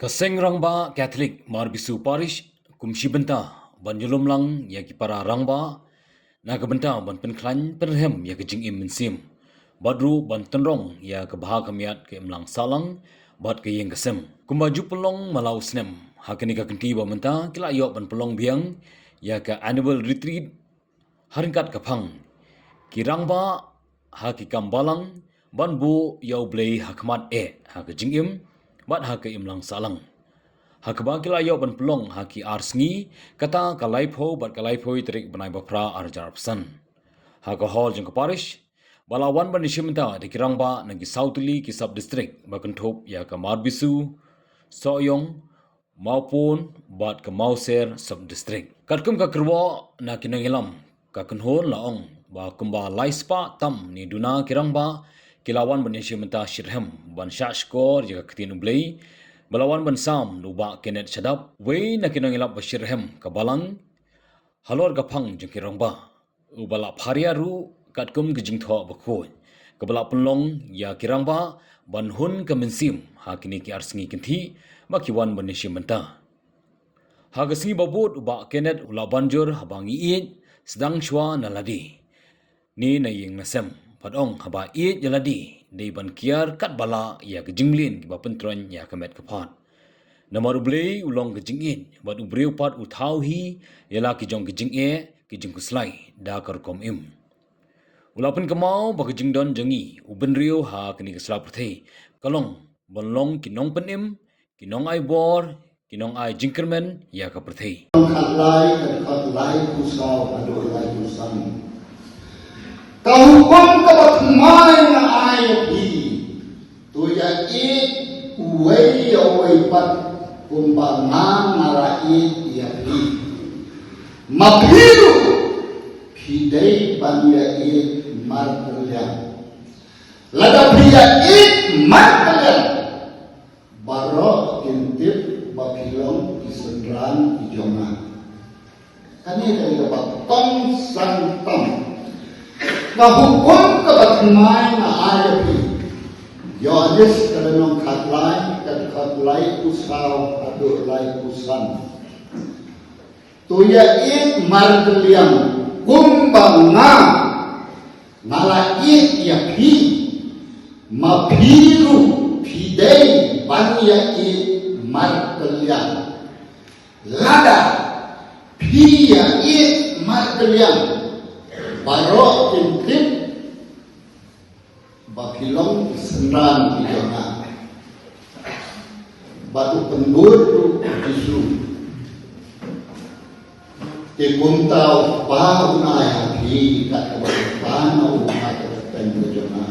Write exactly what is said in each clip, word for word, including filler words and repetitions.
Ka Seng Rangbah Katholik Marbisu Parish kum shi bynta ban ïalum lang ïa ki para rangbah na ka bynta ban pynkhlaiñ pynrhem ïa ka jingim mynsiem bad ruh ban tynrong ïa ka bha ka miat ka imlang sahlang bad ka ïing ka sem. Kumba ju pynlong man la u snem, ha kane ka kynti ba mynta ki la ïoh ban pynlong biang ïa ka annual retreat ha ryngkat ka phang ki rangbah ha ki kam balang ban buh ïa U Blei ha khmat eh ha ka jingim bad ha ka imlang sahlang. Ha kaba ki la ïoh ban pynlong ha ki ar sngi, kata ka laiphew bad ka laiphew tarik bnai ba phra arhajar arphew san. Ha ka hall jong ka parish ba la wan ban ïashim bynta da ki rangbah na ki saw tylli ki sub district ba kynthup ïa ka Marbisu, Sohiong, Mawpun bad ka Mawser sub district. Katkum ka kyrwoh na ki nongïalam, ka kynhun la ong ba kumba lai spah tam ne duna ki rangbah ki la wan ban ïashim bynta shitrhem ban shah shkor ïa ka ktien U Blei ba la wan ban sam da u Bah Kenneth Shadap, wei na ki nongïalap ba shitrhem ka balang halor ka phang jong ki rangbah, uba la pharia ruh katkum ka jingthoh bakhuid kaba la pynlong ïa ki rangbah ban hun ka mynsiem ha kine ki ar sngi kynthih ba ki wan ban ïashim bynta. Ha ka sngi ba bud u Bah Kenneth u la ban jur haba ngi ïeit sdang shuwa na lade ne na ïing na sem. Bad ong haba ïeit ïa lade dei ban kiar katba lah ïa ka jingmlien kiba pyntroiñ ïa ka met ka phad. Namar U Blei u long ka jingïeit bad u briew pat u thaw hi ïa la ki jong ka jingeh, ka jingkhuslai da ka rukom im. U la pynkynmaw ba ka jingdon jong ngi u bynriew ha kane ka sla pyrthei ka long ban long ki nongpynim, ki nongai bor, ki nongai jingkyrmen ïa ka pyrthei. Khatlai, khatlai phew saw haduh laiphew san. Ka hukum kaba thymmai nga ai ïa phi, to ïa ïeit uwei ïa uwei pat kumba nga nga la ïeit ïa phi. Ma phi ruh phi dei ban ïa ïeit markylliang. Lada phi ïa ïeit markylliang, baroh kin tip ba phi long ki synran ki jong nga. Kane ka dei kaba kongsan tam. Ka hukum kaba thymmai nga ai ïa phi. Ïoannis ka lynnong khatlai, ka dkhot laiphew saw haduh laiphew san. To ïa ïeit markylliang kumba nga nga la ïeit ïa phi. Ma phi ruh phi dei ban ïa ïeit markylliang. Lada phi ïa ïeit markylliang, baroh kin tip ba phi long ki synran ki jong nga. Bad u pynbud ruh u Jisu, te kumta u Kpa un ai ha phi kat kaba u Kpa na u Kpa ka kyrteng ka jong nga.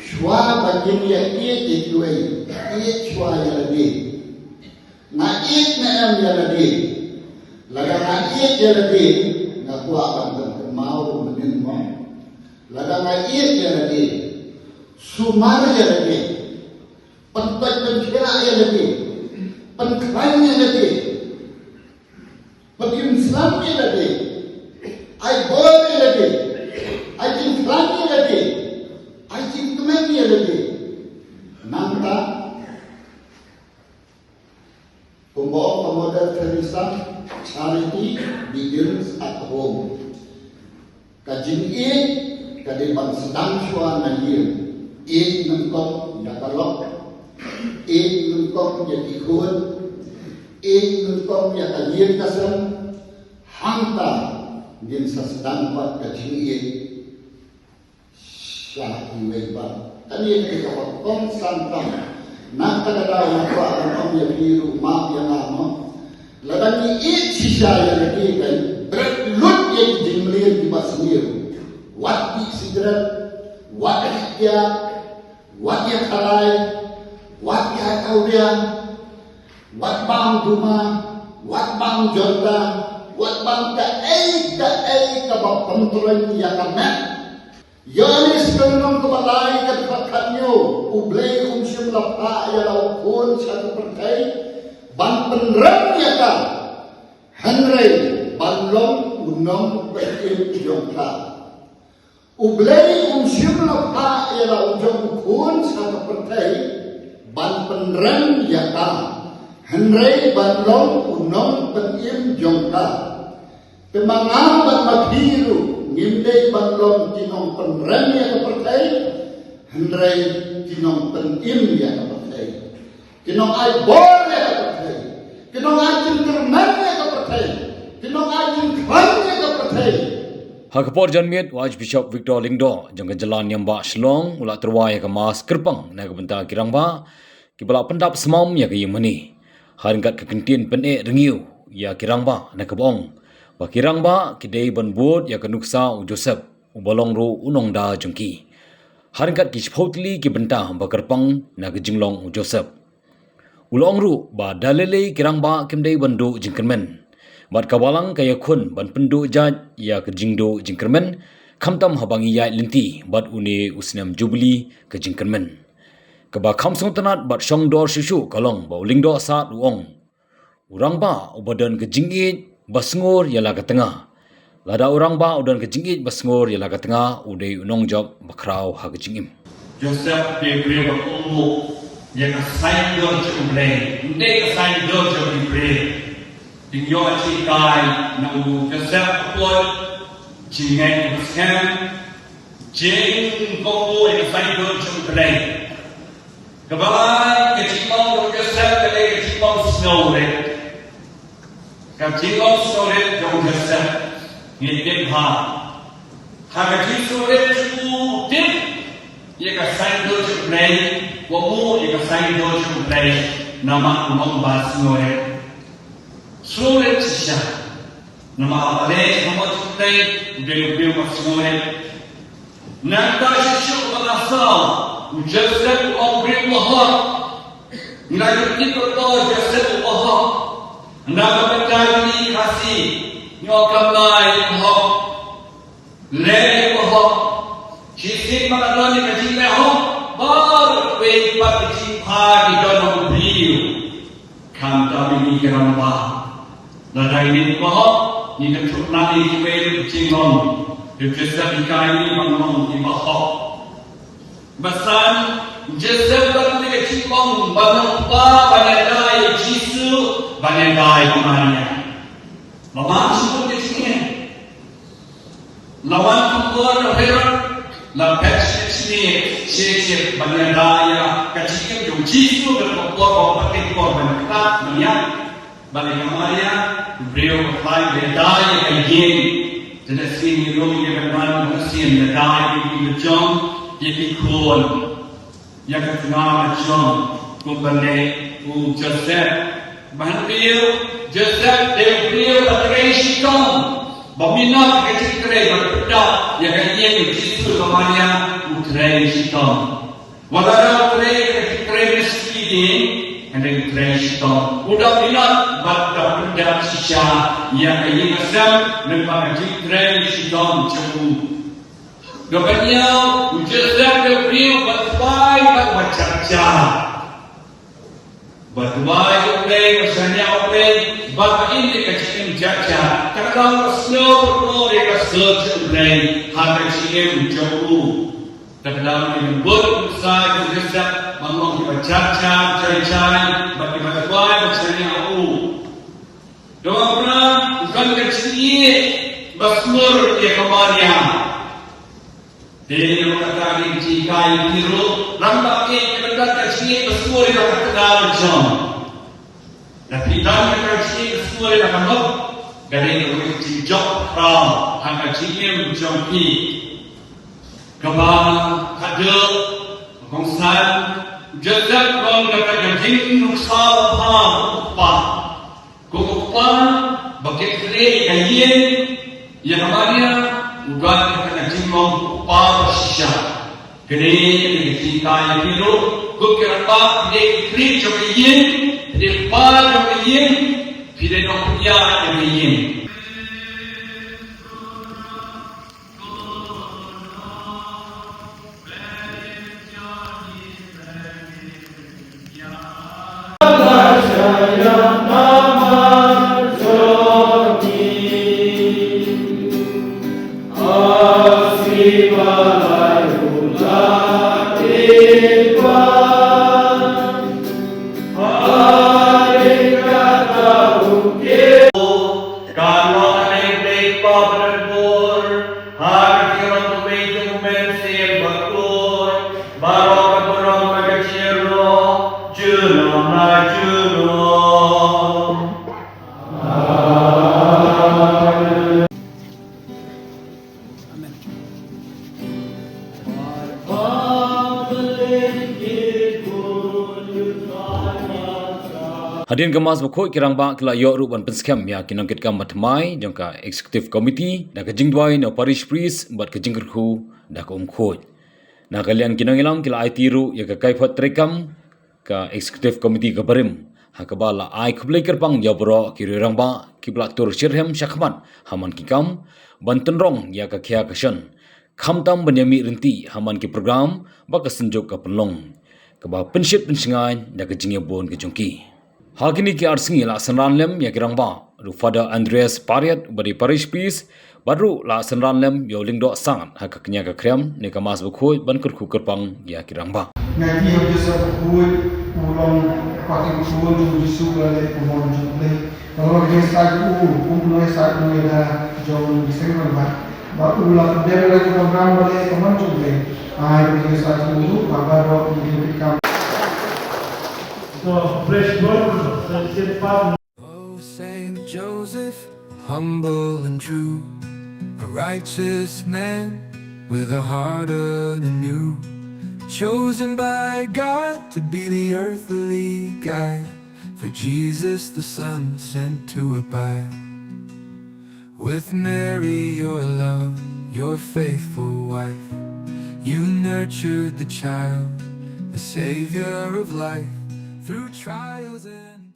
Shuwa ba kin ïa ïeit ïa kiwei, ïeit shuwa ïa lade. Nga ïeit ne em ïa lade? Lada nga ïeit ïa lade, nga kwah ban pynkynmaw mynnin mo. Lada nga ïeit ïa lade, sumar ïa lade, pynpait pynkhiah ïa lade, pynkhlaiñ ïa lade, pynïeng slam ïa lade, ai bor ïa lade, ai jingkhlaiñ ïa lade, ai jingkmen ïa lade. Nangta kumba ong ka Mother Teresa, charity begins at home. Ka jingïeit ka dei ban sdang shuwa na ïing. Ïeit nyngkong ïa ka lok, ïeit nyngkong ïa ki khun, ïeit nyngkong ïa ka ïing ka sem. Hangta ngin sa sdang pat ka jingïeit sha kiwei pat. Kane ka dei kaba kongsan tam. Na kata ka daw nga kwah ban ong ïa phi ruh, map ïa nga mo. Lada ngi ïeit shisha ïa lade, kan bret lut ïa ki jingmlien kiba sniew. Wat dih sikret, wat dih kiad, wat ïa khalai, wat ïa kawria, wat bam duma, wat bam jynta, wat bam kaei kaei kaba pyntroiñ ïa ka met. Ïoannis ka lynnong kaba lai ka dkhot khathynñiew, U Blei um shym la phah ïa la u khun sha ka pyrthei ban pynrem ïa ka, hynrei ban long u nongpynim jong ka. U Blei um shym la phah ïa la u jong u khun sha ka pyrthei ban pynrem ïa ka. Hynrei ban long u nongpynim jong ka. Te ma nga bad ma phi ruh ngim dei ban long ki nongpynrem ïa ka pyrthei, hynrei ki nongpynim ïa ka pyrthei. Ki nongai bor ïa ka pyrthei. Ki nongai jingkyrmen ïa ka pyrthei. Ki nongai jingkhlaiñ ïa ka pyrthei. Ha ka por janmiet, u Archbishop Victor Lyngdoh jong ka jylla Niam Bah Shillong u la tyrwa ïa ka Mass kyrpang na ka bynta ki rangbah kiba la pyndap smam ïa ka ïing mane. Ha ryngkat ka kyntien pyneh rngiew ïa ki rangbah na kaba ong ba ki rangbah ki dei ban bud ïa ka nuksa u Joseph uba long ruh u nongda jong ki. Ha ryngkat ki shiphew tylli ki bynta ba kyrpang na ka jinglong u Joseph. U la ong ruh ba da lei lei ki rangbah kim dei ban duh jingkyrmen. Bad ka balang ka ïakhun ban pynduh jait ïa ka jingduh jingkyrmen, khamtam haba ngi ïaid lynti bad une u snem Jubili ka jingkyrmen. Kaba kham sngewtynnat bad shongdor shuh shuh ka long ba u Lyngdoh Sad u ong, u rangbah uba don ka jingïeit ba sngur ïa la ka tnga. Lada u rangbah u don ka jingïeit ba sngur ïa la ka tnga, u dei u nongjop ba khraw ha ka jingim. Joseph u dei u briew ba kohnguh ïa ka saiñdur jong U Blei, ym dei ka saiñdur jong ki briew. Phin ïoh jinghikai na u Joseph u pud jingngeit ba skhem, jingkohnguh ïa ka saiñdur jong U Blei. Kaba lai, ka jinglong jong u Joseph ka dei ka jinglong sngewrit. Ka jinglong sngewrit jong u Joseph, ngi tip ha. Ha ka jingsngewrit jong u, u tip ïa ka saiñdur jong U Blei, u kohnguh ïa ka saiñdur jong U Blei, namar u long ba sngewrit. Sngewrit shisha. Namar balei, namar U Blei u dei u briew ba sngewrit. Nangta shisha ba la saw, u Joseph u long u briew ba hok. Ngi la ïoh tip ba u Joseph u ba hok. Nangta ba ka dei Khasi, ngi ong kam lai ba hok. Leh ba hok. Shisien ba ka don ïa ka jingleh hok, baroh kawei pat ka jingpha ki don ha u briew. Khamtam ïa ngi ki rangbah. Lada ngi leh ba hok, ngi kynthup lang ïa kiwei ki jinglong. Te Joseph hikai ngi ban long ki ba hok. Ba san, Joseph don ïa ka jinglong ban long kpa ban ïada ïa u Jisu, ban ïada ïa ka Maria. Ba man shu ka jingeh. La wan kumno na Herod, la phet shi shi shi shi ban ïada ïa ka jingim jong u Jisu, ka por ba pat ka por ban khlad ban ïap. Balei ka Maria, u briew ba khlaiñ ban ïada ïa ka ïing. Te da sien ngi rung ïa ka ban ban sien ïada ïa ki ïing jong, ïa ki khun. Ïa ka tnga jong, kumba leh u Joseph. Ba hynriew, Joseph dei u briew ba trei shitom. Ba minot ka jingtrei ba pyndap ïa ka ïing u Jisu, ka Maria u trei shitom. Wat la u trei ka jingtrei mistri dei, hynrei u trei shitom. U da minot bad da pyndap shisha ïa ka ïing ka sem, lyngba ka jingtrei shitom jong u. Kaba hynñiew, u Joseph dei u briew ba duwai bad ba judge. Ba duwai ïa U Blei, ba shaniah ïa U Blei, bad ba im ïa ka jingim judge. Te ka daw ka sngew ba kordor ïa ka sir jong U Blei ha ka jingim jong u. Te ka daw ka jingbud u Messiah jong u Joseph ban long kiba judge jai jai, bad kiba duwai ba shaniah ïa u. Kaba phra, u don ka jingïeit ba sngur ïa ka Maria. Te namar kata ka dei ka jinghikai ïa phi ruh, rangbah, ïeit, ka don ka jingïeit ba sngur ïa ka tnga jong. Lada phi don ka jingïeit ba sngur ïa ka lok, ka dei kawei ka jingjop khraw ha ka jingim jong phi. Kaba khatduh, kongsan, Joseph don kata ka jingnuksa ba bha u kpa. Kum u kpa ba kit khlieh ïa ka ïing, ïa ka Maria, u don kata ka jinglong u kpa ba shisha. Kane ka dei ka jinghikai ïa phi ruh, kum ki rangbah, phi dei ki khlieh jong ka ïing, phi dei kpa jong ka ïing, phi dei nongpynïaid jong ka ïing. Hadien ka Mass Bakhuid, ki rangbah ki la ïoh ruh ban pynskhem ïa ki nongkitkam bathymmai jong ka Executive Committee da ka jingduwai na u Parish Priest bad ka jingkyrkhu da ka umkhuid. Na ka liang ki nongïalam ki la aiti ruh ïa ka kaiphod treikam ka Executive Committee ka barim, ha kaba la ai khublei kyrpang ïa baroh ki rangbah kiba la tur shitrhem shakhmat ha man ki kam ban tynrong ïa ka khia ka shon, khamtam ban ïamih rynti ha man ki program ba ka synjuk ka pynlong, kaba pynshit pynshngaiñ da ka jingïabun ka jong ki. Ha kine ki ar sngi la synran lem ïa ki rangbah ruh Father Andreas Pariat uba dei Parish Priest, bad ruh la synran lem ïa u Lyngdoh Sangad ha ka kñia ka khriam ne ka Mass Bakhuid ban kyrkhu kyrpang ïa ki rangbah. Nga ïathuh ïa u Joseph Bakhuid, u long u kpa jong u Jisu ba la leh ka mon jong U Blei. Nga ïohsngew ïa u kum u nongïasaid nongïada jong ki seng rangbah, bad u la pynbor ïa ka program ba la leh ka mon jong U Blei. Ai ba ïohsngew ïa u ba baroh ki dei kam. So, fresh ball, so, it's a pass. Oh, Saint Joseph, humble and true, a righteous man with a heart anew, chosen by God to be the earthly guide for Jesus the Son sent to abide. With Mary, your love, your faithful wife, you nurtured the child, the Savior of life, through trials and